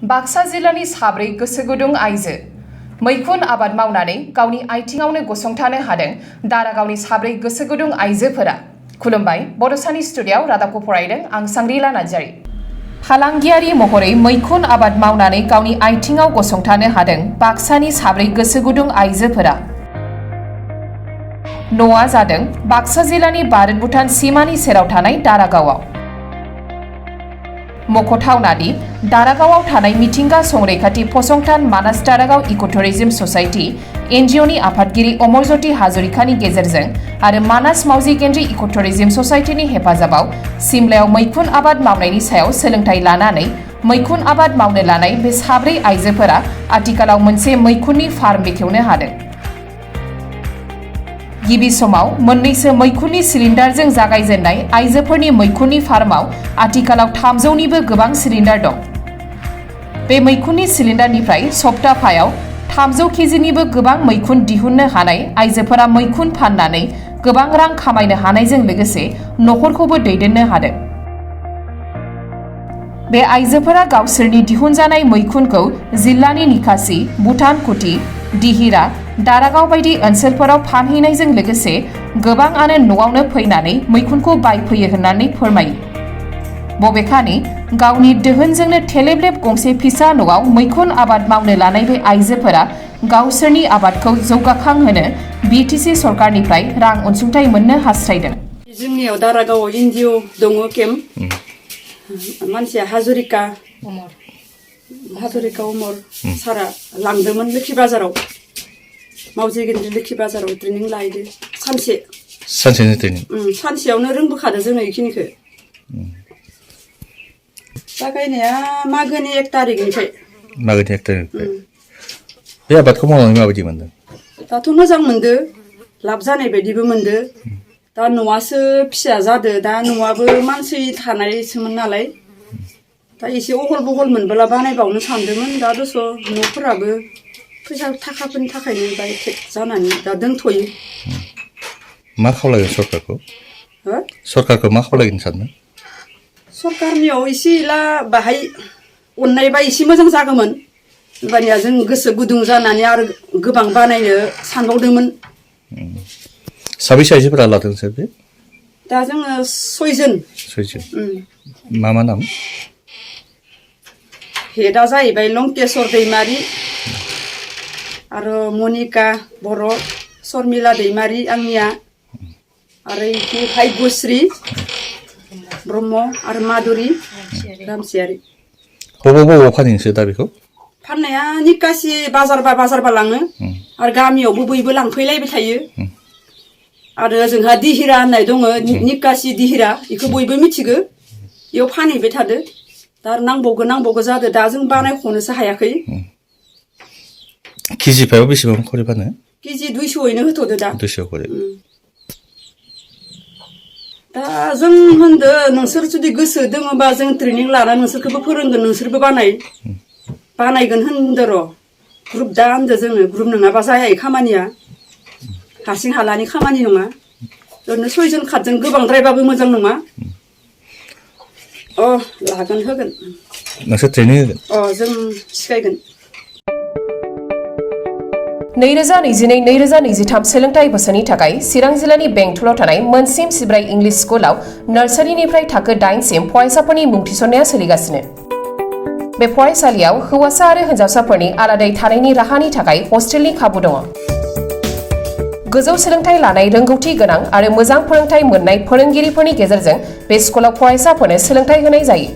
बाक्सा जिल्लानि साब्रै गोसोगुदुं आइजो मैखुन आबाद मावनानै गावनि आथिङावनो गसंथानो हादों दारागावनि साब्रै गोसोगुदुं आइजोफोरा। खुलुमबाय, बड'सानि स्टुडिय'आव रादाबखौ फरायदों आं सांग्रिला नार्जारी। फालांगियारि महरै मैखुन आबाद मावनानै गावनि आथिङाव गसंथानो हादों बाक्सानि साब्रै गोसोगुदुं आइजोफोरा। न'आ जादों बाक्सा जिल्लानि भारत भुटान सीमानि सेराव थानाय दारागावआव। मख'थावनादि दारागावआव थानाय मिथिंगा संरैखाथि फसंथान मानास दारागाव इक'टुरिजम ससाइटि एनजिअनि आफादगिरि अमरज्योति हाजरिकानि गेजेरजों आरो मानास मावजि गेन्द्रि इक'टुरिजम ससाइटिनि हेफाजाबाव सिमलायाव मैखुन आबाद मावनायनि सायाव सोलोंथाइ लानानै मैखुन आबाद मावनो लानाय बे साब्रै आइजोफोरा आथिखालाव मोनसे मैखुननि फार्म बेखेवनो हादों। गिबि समाव मोननैसो मैखुननि सिलिन्डारजों जागायजेननाय आइजोफोरनि मैखुननि फार्माव आथिखालाव 300निबो गोबां सिलिन्डार दं। बे मैखुननि सिलिन्डारनिफ्राय सप्ताफायाव 300 केजिनिबो गोबां मैखुन दिहुननो हानाय आइजोफोरा मैखुन फाननानै गोबां रां खामायनो हानायजों लोगोसे न'खरखौबो दैदेननो हादों। बे आइजोफोरा गावसोरनि दिहुनजानाय मैखुनखौ जिल्लानि निकासि, भुटान कुटी, दिहिरा, दारागाव बायदि ओनसोलफोराव फानहैनायजों लोगोसे गोबांआनो न'आवनो फैनानै मैखुनखौ बायफैयो होननानै फोरमायो। बबेखानि गावनि दोहोनजोंनो थेलेबलेब गंसे फिसा न'आव मैखुन आबाद मावनो लानाय बे आइजोफोरा गावसोरनि आबादखौ जौगाखांहोनो बिटिसि सरकारनिफ्राय रां अनसुंथाइ मोननो हास्थायदों। जोंनियाव दारागावआव एनजिअ दङ केम्प। मानसिया हाजरिका उमर सारा लांदोंमोन लोखि बाजाराव, मावजि गेन्द्रि लोखि बाजाराव ट्रेनिं लाहैदो सानसेनि ट्रेनिं। सानसेयावनो रोंबोखादो जोङो बेखिनिखौ। जागायनाया मागोनि 1 तारिखनिफ्राय। बे आबादखौ मावनानै माबायदि मोनदों? दाथ' मोजां मोनदो, लाब जानाय बायदिबो मोनदो। दा न'आसो फिसा जादो, दा न'आबो मानसि थानायसोमोन नालाय, दा एसे अहल बहल मोनबोला बानायबावनो सानदोंमोन। दा दस' न'फोराबो फैसा थाखाफोरनि थाखायनो दा टेक जानानै दा दोनथ'यो। मा खावलायगोन सरकारखौ? सरकारखौ मा खावलायगोन सानदों? सरकारनियाव एसे एला बाहाय अननायबा एसे मोजां जागौमोन। होमबानिया जों गोसो गुदुं जानानै आरो गोबां बानायनो सानबावदोंमोन। साबैसे आइजोफोरा लादों सार बे? दा जोङो 6 जन। मा नाम? हेडआ जाहैबाय लंकेश्वर दैमारि आरो मनिका बर', शर्मिला दैमारि आंनिया, आरो इखि भाग्यश्री ब्रह्म आरो माधुरि रामसियारि। बबाव फानहैनोसो दा बेखौ? फाननाया निकासि बाजारबा लाङो आरो गामियावबो बयबो लांफैलायबाय थायो। आरो जोंहा दिहिरा होननाय दङ, निकासि दिहिरा, बेखौ बयबो मिथिगौ। बेयाव फानहैबाय थादो। दा नांबावगौ जादो, दा जों बानायख'नोसो हायाखै। केजिफायाव बेसेबां खरि फानो? केजि 200यैनो होथ'दो दा। 200 खरि। दा जों होनदो नोंसोर जुदि गोसो दङबा जों ट्रेनिं लाना नोंसोरखौबो फोरोंगोन, नोंसोरबो बानायगोन होनदो र'। ग्रुप दा होनदो जोङो, ग्रुप नङाबा जाया खामानिया, हारसिं हालानि खामानि नङा। ओरैनो 6 जन 7 जन गोबांद्रायबाबो मोजां नङा। होगोन। नोंसोर ट्रेनिं होगोन? जों सिखायगोन। 2022-2023 सोलोंथाइ बोसोरनि थाखाय चिरां जिल्लानि बेंटलाव थानाय मोनसिम सिब्राय इंलिश स्कुलाव नार्सारिनिफ्राय थाखो 8 सिम फरायसाफोरनि मुं थिसननाया सोलिगासिनो। बे फरायसालियाव हौवासा आरो हिन्जावसाफोरनि आलादायै थानायनि राहानि थाखाय हस्टेलनि खाबु दङ। गोजौ सोलोंथाइ लानाय, रोंगौथि गोनां आरो मोजां फोरोंथाइ मोननाय फोरोंगिरिफोरनि गेजेरजों बे स्कुलाव फरायसाफोरनो सोलोंथाइ होनाय जायो।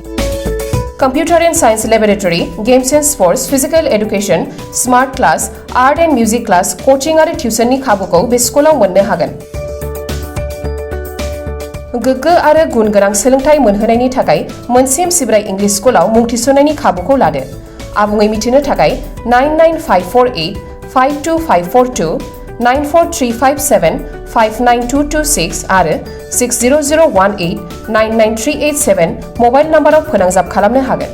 Computer and science laboratory, games and sports, physical education, smart class, art and music class, coaching आरो टिउसननि खाबुखौ बे स्कुलाव मोननो हागोन। गोग्गो आरो गुन गोनां सोलोंथाइ मोनहोनायनि थाखाय मोनसिम सिब्राय इंलिश स्कुलाव मुं थिसननायनि खाबुखौ लादो। आबुङै मिथिनो थाखाय 9954852542, 9435759226 आरो 6001899387 मबाइल नाम्बाराव फोनांजाब खालामनो हागोन।